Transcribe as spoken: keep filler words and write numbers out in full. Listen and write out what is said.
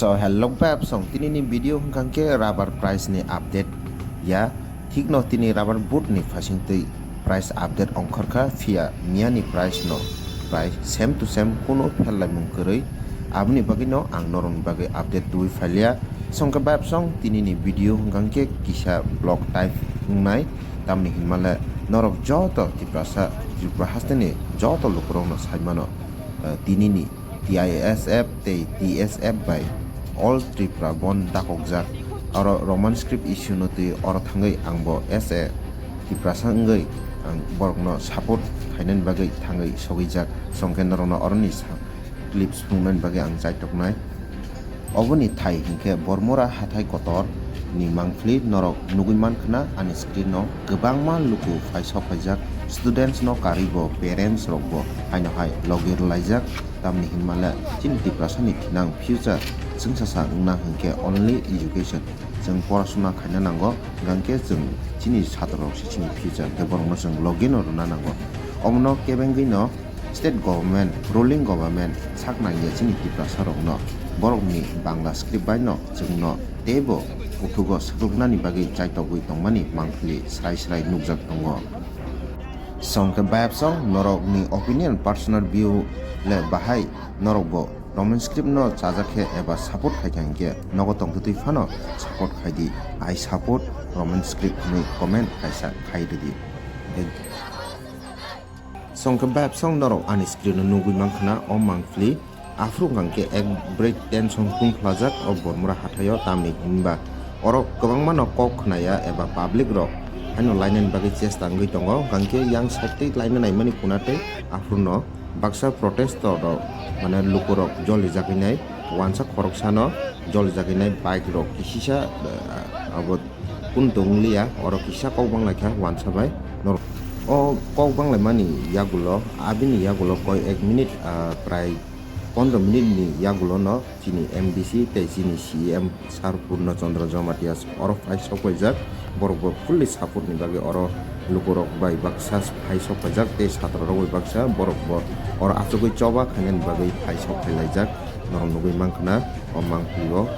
So hello bab song, tini ni video hwnkha khe rubber price ni update ya. Thik no tini rubber boot ni phasing twi price update ongkhor kha, phiya miya ni price no price same to same, kuno pherlaimung kwrwi. Aboni bagwi no ang norok ni bagwi update twi phailiya. Song khe bab song, tini ni video hwnkha khe kisa vlog type wngnai, tamni hinmale norok joto Tiprasa, Tripura haste ni joto lukurok no sai mano, eh, tini ni T I S F tei T S F bai All Tripura Bandh dakokjak. Oro Roman script issue no twi oro thangwi ang bo as a Tiprasa wngwi ang borokno support khainani bagwi thangwi sogwijak. Songkhe norokno oroni sa-, clip phunuknani bagwi ang chaitoknai. Oboni thai hinkhe Bormura hathai kotor ni mangpili norok nugwi mankha ani screen o kwbangma luku phai sok phaijak, students no karwi bo parents rok bo haino hai logi rwlaijak. Tamni hinmale chini Tiprasa ni thinang future chwngsasa wngna hinkhe only education, chwng porasuna khaina nango, hwnkhe chwng chini chhatro rok se chini future, hwnkhe borokno chwng logi no rwna nango. Omono kebengwi no state government, ruling government sak nangya chini Tiprasa rokno, borokni Bangla script bai no chwngno teibo kuthugo swrwknani bagwi chaitogwi tongmani mangpili srai srai nukjak tongo. Songkhe bayapsong norokni opinion, personal view le bahai norokbo Roman script no chajak khe eba support khai kha hinkhe nogo tongtwtwi phano support khai di. I support Roman script hinwi comment kaisa khai rwdi. Songkhe bayapsong norok ani screen o nugwi mankha na o mangpili. Aphuru hwnkha khe ek break tension tungphlajak o Bormura hathaio, tamni hinba oro kwbangma no kok khnaya eba public rok haino lainani bagwi chesta wngwi tongo, hwnkha khe yang side twi laina naimani kuna tei aphuru no baksa protestor rok, mane lukurok jolijagwi nai, wansa khoroksano jolijagwi nai, bike rok kisisa, eh, abo kun tong liya, oro kisa kok banglaikha wansa bai. Nor-, o kok banglaimani yagulo, abini yagulo koi ek minute, ah, prai pondro minute ni yagulo no chini M D C tei chini C E M Sir Purno Chandra Jamatia oro phai sok paijak. Borok bo fully support ni bagwi oro lukurok bai baksa phai sok paijak tei satrarok bai baksa borok bo oro achugwi choba khainani bagwi phai sok phailaijak. Norok nugwi mankha na o mangpili o.